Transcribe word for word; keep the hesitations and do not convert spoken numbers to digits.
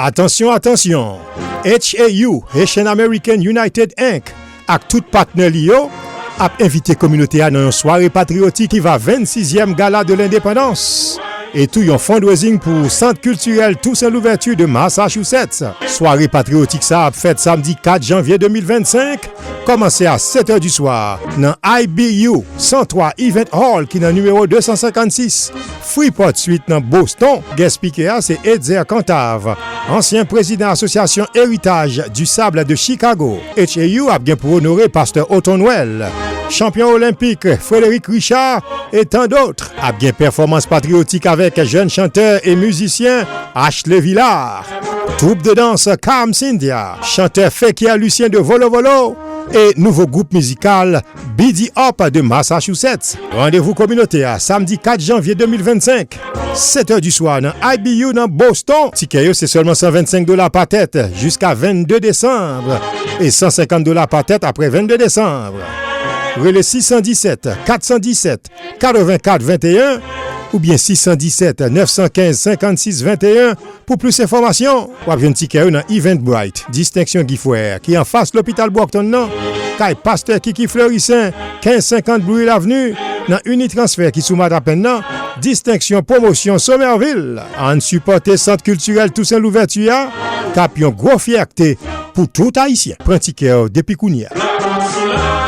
Atansyon, atansyon! H A U, Haitian American United Inc, ak tout patnè li yo ap envite kominote a nan yon sware patriyotik ki va vennsizyèm Gala de Lendepandans, e tou yon fundraising pou Sant Kiltirèl Toussaint Louverture de Massachusetts. Sware patriyotik sa ap fèt samdi kat janvye de mil vennsenk, kòmanse a sèt è di swa nan I B U san twa Event Hall ki nan nimewo de san senkannsis Freeport Street nan Boston. Guest speaker a se Etzer Cantave, ansyen prezidan Asosyasyon Heritage du Sable de Chicago. H A U ap gen pou onore Pastè Othon Noël, chanpyon olenpik Frédéric Richard, e tan dòt. Ap gen pèfòmans patriyotik avèk jèn chantè e mizisyen Ashley Villard, twoup de dans Carm Cynthia, chantè Fekier Lucien de Volo Volo, e nouvo gwoup mizikal B D Up de Massachusetts. Randevou kominote a, samdi kat janvye de mil vennsenk, sèt è di swa nan I B U nan Boston. Tikè yo se sèlman san vennsenk dola pa tèt jiska vennde desanm e san senkant dola pa tèt apre vennde desanm. Rele sis san disèt, kat san disèt, katrevenkat venteyen oubyen sis san disèt, nèf san kenz, senkannsis venteyen pou plis enfòmasyon. W ap jwenn tikè yo nan Eventbrite, Distenksyon Guy Frère, ki anfas lopital Brockton nan, kay Pastè Kiki Fleurissaint, kenz senkant Blue Hill Avenue, nan Unitransfer ki sou Matapenn nan, Distenksyon Pwomosyon Somerville. Ann sipòte Sant Kiltirèl Toussaint Louverture a, k ap yon gwo fyète pou tout Ayisyen. Pran tikè w depi kounye a.